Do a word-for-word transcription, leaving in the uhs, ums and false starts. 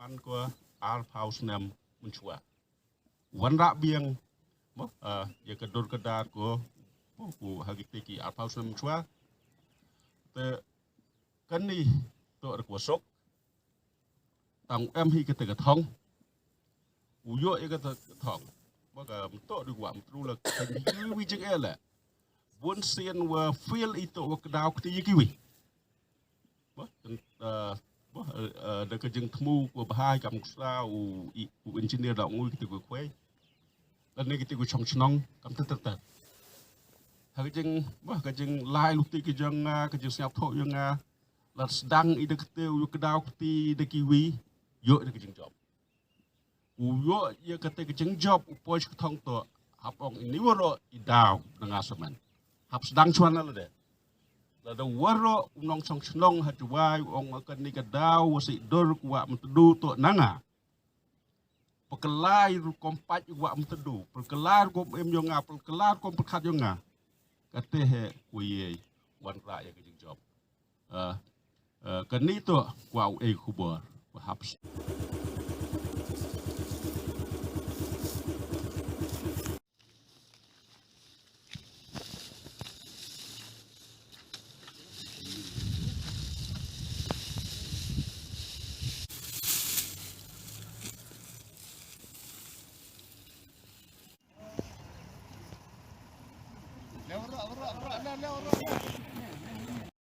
An ko arphaw snem mynchwa. Wanrah biang, mo, ah, ya ka dur ka dar ko, mo, ko ha kite ki arphaw snem mynchwa. Te kani to re ko sok. Tang em hi kite ka thong. U yoh ya kite ka thong. Ba ka mto di wa mtru la ka wi jing ele. Bun sien wa feel ito wa kdaw kti ya kiwi. Ba, kan, ah, ba, eh, eh, da ka jingthmu ko bahai kam kusla u, i, u engineer da ngui kite ko khwai. Lane kite ko chong chnong kam ter ter ter. Ha ka jing, ba, ka jinglai luti ka jong nga, ka jingsngap thoh yong nga. La sdang i da kite u kdaw kti da kiwi, yoh da ka jingjop. U yoh ya kate ka jingjop u poi ka thong to, hap ong ini waroh i daw na nga samen. Hap sdang chwa na lade. Lada waroh u nongchong chnong ha Jowai u ong kani ka daw wa si dur ko wa mtdu to na nga. Pyrkhat lai rukom pait wa mtdu, pyrkhat lai rukom em yong nga, pyrkhat lai rukom pyrkhat yong nga. Kate he ko ye wanrah ya ka jingjop. Eh, eh, kani to ko wa u e khubor, perhaps.